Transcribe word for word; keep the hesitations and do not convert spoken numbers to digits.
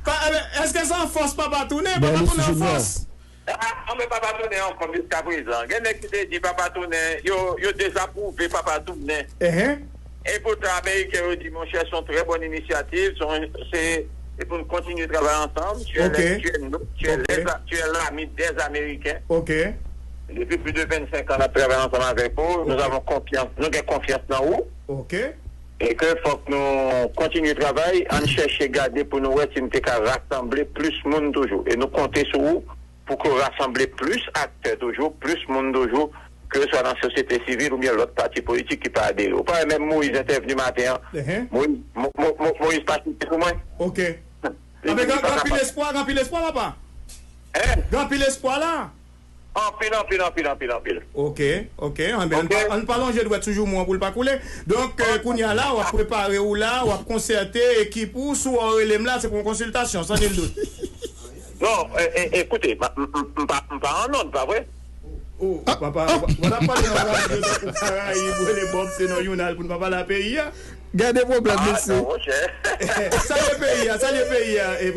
Pa- eh, Èske se an fòs papa tounen? Papa tounen an fòs? Ah, non, men papa tounen ankò jiska prezan. Gen nèg ki te di papa tounen, yo, yo dezapwouve papa tounen. Ehe. E poutan, Ameriken yo di, monchè, se yon trè bòn inisyativ, se yon- se e pou nou kontinye travay ansanm. Tu es Ok. le- tu es nou- tu es Ok. les a- tu es l'ami des Américains. Ok. Depi plis de vennsenk an, n ap travay ansanm avèk ou. Nou Ok. avon konfyans, nou gen konfyans nan ou. Ok. E ke fòk nou kontinye travay, ann chèche gade pou nou wè si nou te ka rasanble plis moun toujou. E nou konte sou ou pou ke w rasanble plis aktè toujou, plis moun toujou, ke swa nan sosyete sivil oubyen lòt pati politik ki pa adere. Ou pa wè menm Moyiz entèvni maten an? Ehe. Moyiz, Mo- Mo- Mo- Moyiz pa site sou mwen? Ok. Anben, gen anpil espwa, gen anpil espwa, papa. Hein? Gen anpil espwa la. Anpil, anpil, anpil, anpil, anpil. Ok, ok. Anben, ann Ok. pa- ann pa lonje dwèt sou jou mwen pou l pa koule. Donk, euh, kounye a la, w ap prepare ou la, w ap konsète ekip ou, sou w rele m la, se pou yon konsiltasyon, san nil dout. Non, e, e, ekoute, m, m, m, m pa, m pa an nòd, pa vre? Oh, papa, w ap pale nan radyo tankou Karayib, rele Bob, se nan jounal pou n pa pale a peyi a. Gade pwoblèm, Ah, mesye. Non, monchè. Salye peyi a, salye peyi a, e